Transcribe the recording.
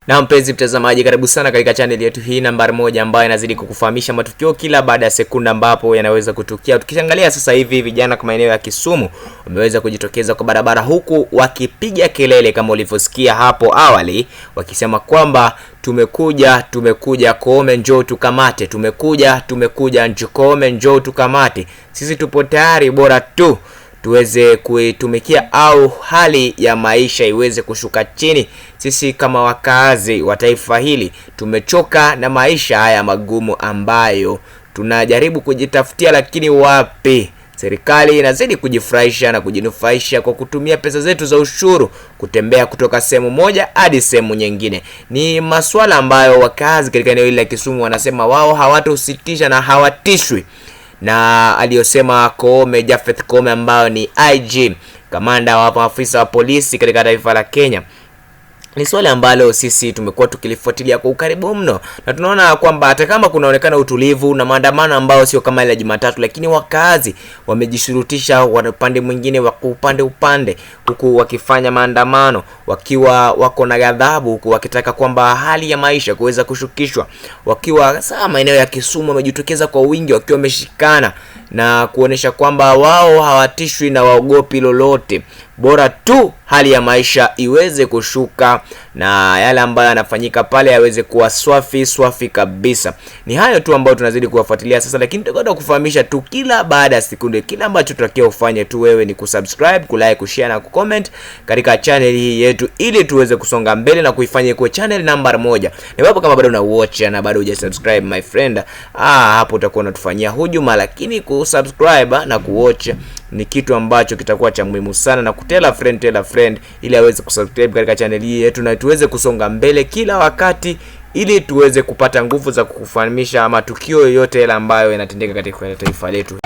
Na mpenzi mtazamaji, karibu sana katika channel yetu hii nambari moja ambayo inazidi kukufahamisha matukio kila baada ya sekunda ambapo yanaweza kutukia. Tukiangalia sasa hivi vijana kwa maeneo ya Kisumu wameweza kujitokeza kwa barabara huku wakipiga kelele kama ulivyosikia hapo awali, wakisema kwamba tumekuja, tumekuja Koome njoo tukamate, tumekuja, tumekuja Koome njoo tukamate, sisi tupo tayari, bora tu tuweze kuitumikia au hali ya maisha iweze kushuka chini. Sisi kama wakazi wa taifa hili tumechoka na maisha haya magumu ambayo tunajaribu kujitafutia, lakini wapi, serikali inazidi kujifurahisha na kujinufaisha kwa kutumia pesa zetu za ushuru kutembea kutoka sehemu moja hadi sehemu nyingine. Ni masuala ambayo wakazi katika eneo hili la Kisumu wanasema wao hawatositisha na hawatishwi na aliyosema Koome, Japheth Koome ambayo ni IG, kamanda wa maafisa wa polisi katika taifa la Kenya. Ni swali ambalo sisi tumekuwa tukilifuatilia kwa ukaribu mno, na tunaona kwamba hata kama kunaonekana utulivu na maandamano ambayo sio kama ile ya Jumatatu, lakini wakazi wamejishurutisha upande mwingine wa upande upande, huku wakifanya maandamano wakiwa wako na ghadhabu, huku wakitaka kwamba hali ya maisha kuweza kushukishwa, wakiwa saa maeneo ya Kisumu wamejitokeza kwa wingi wakiwa wameshikana na kuonesha kwamba wao hawatishwi na waogopi lolote, bora tu hali ya maisha iweze kushuka na yale ambayo yanafanyika pale yaweze kuwa swafi swafi kabisa. Ni hayo tu ambayo tunazidi kuwafuatilia sasa, lakini tutakwenda kufahamisha tu kila baada ya sekunde. Kila ambacho tutakiwa ufanye tu wewe ni kusubscribe, kulike, kushare na kucomment katika channel hii yetu, ili tuweze kusonga mbele na kuifanya kuwa channel namba moja. Na wapo kama bado una watch na bado hujasubscribe my friend, hapo utakuwa unatufanyia hujuma, lakini kusubscribe na kuwatch ni kitu ambacho kitakuwa cha muhimu sana, na kutell a friend, tell a friend, ili aweze kusubscribe katika channel hii yetu na tuweze kusonga mbele kila wakati, ili tuweze kupata nguvu za kukufahamisha matukio yoyote yale ambayo yanatendeka katika taifa letu.